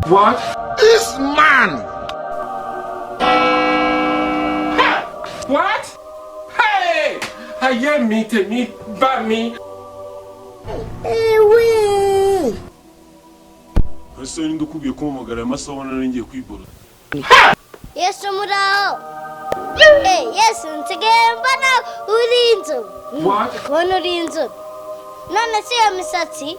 What? This man! What? Hey! Ayé mi, tèmi bá mi. Ese ninde ukubwiye ko mpamagara aya masaha ubona nari ngiye kwibora? Yesu, muraho. Yesu, nsigaye mbona uri inzobe. What? Kubona uri inzobe, none se iyo misatsi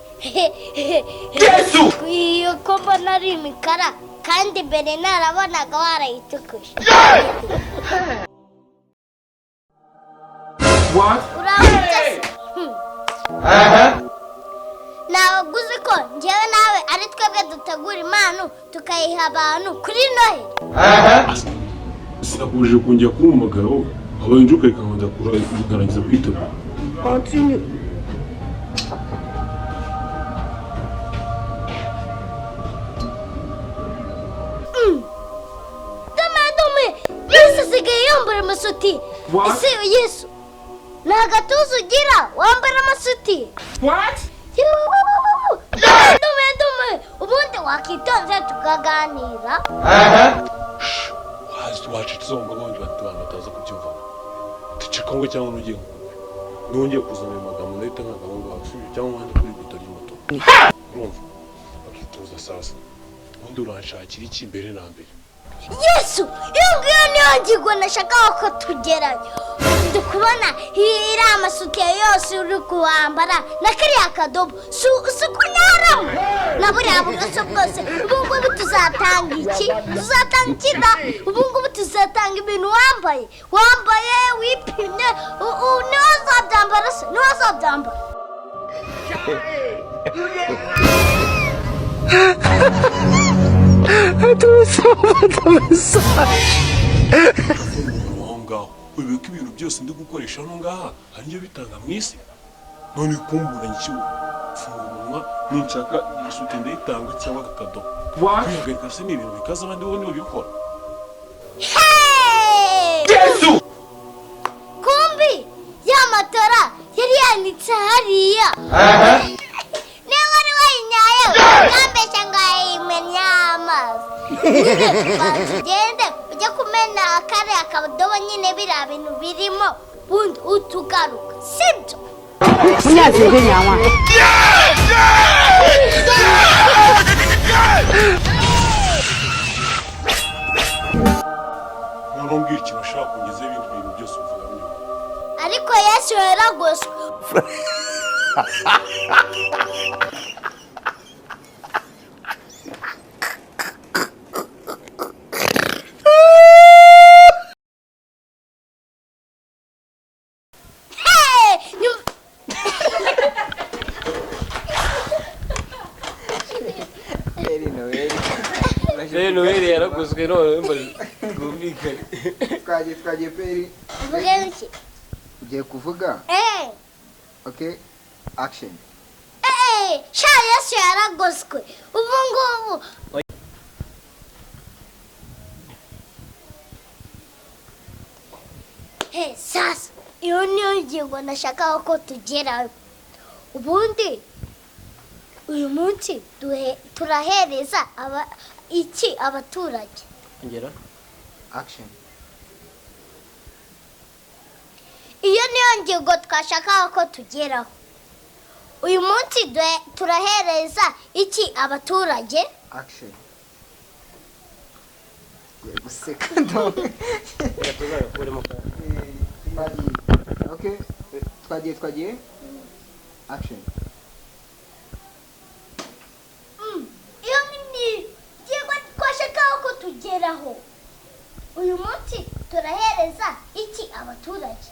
Yesu! iyo ko mbona ari imikara, kandi mbere narabonaga warayitukuje? What? Uramutse se? Ntabwo uzi ko njyewe nawe ari twebwe dutegura impano tukayiha abantu kuri Noheli? Sinakubujije kongera kumpamagara wowe wabaye injuka, reka nkongera kurangiza kwitegura. Continue. Dume dume, Yesu asigaye yambara amasuti. What? Ese Yesu, nta gatuza ugira, wambara amasuti? What? Dume dume dume, ubundi wakitonze tukaganira. Wacecetse ngo abandi bantu bataza kubyumva. Ceceka ngo cyangwa nugiye nongeye kuzana ayo magambo, ndahita nkagahungu wawe, sibyo? Cyangwa nkanda kuri buto ry'umutuku, urumva? Akituza sasa, ubundi uranshakira iki mbere na mbere? Yesu, iyo ngiyo niyo ngingo nashakaga ko tugerayo. Ndi kubona iriya amasutiye yose uri kuwambara na kariya kadobo si kunyaramo na buriya buroso bwose. Ubu ngubu tuzatanga iki? Tuzatanga iki da? Ubu ngubu tuzatanga ibintu wambaye wipimye, niwe uzabyambara se? Niwe uzabyambara? Umuntu aho ngaho wibuka ibintu byose ndi gukoresha hano ngaha hari ibyo bitanga mu isi, none kumbura nkiwe funga umunwa. Ninshaka isute ndayitanga cyangwa aka kadobo. What? Kwihagarika se ni ibintu bikaze? Abandi bo ntibabikora. Hey! Yesu! Kumbi ya matora yari yanitse hariya, niba wari wayinyaye ukambeshya ngo yayimennye amazi nyine. Banza ugende ujye kumena kariya kadobo nyine, biriya bintu birimo, ubundi utugaruka, sibyo? Munyazinge nyawa. Noneho mbwira ikintu ushaka kungezaho, ibindi bintu byose uvuga nyuma. Ariko Yesu yaragoswe. Hey! Peri Noheli. Peri Noheli yaraguzwe none bwumvikane. Twagiye, twagiye, Peri. Mvuge iki? Ugiye kuvuga. Eh! Okay, action. Eh, sha, Yesu yaragoswe ubu ngubu. He, sasa iyo niyo ngingo nashakaga ko tugerayo. Ubundi uyu munsi turahereza iki abaturage? Ngera. Action. Iyo niyo ngingo twashakaga ko tugeraho. Uyu munsi turahereza iki abaturage? Action. Ugiye guseka ndabona. Reka tuzagakuremo kandi. Twagiye. Okay, twagiye, twagiye, action. Iyo ni ingingo twashakaga ko tugeraho. Uyu munsi turahereza iki abaturage?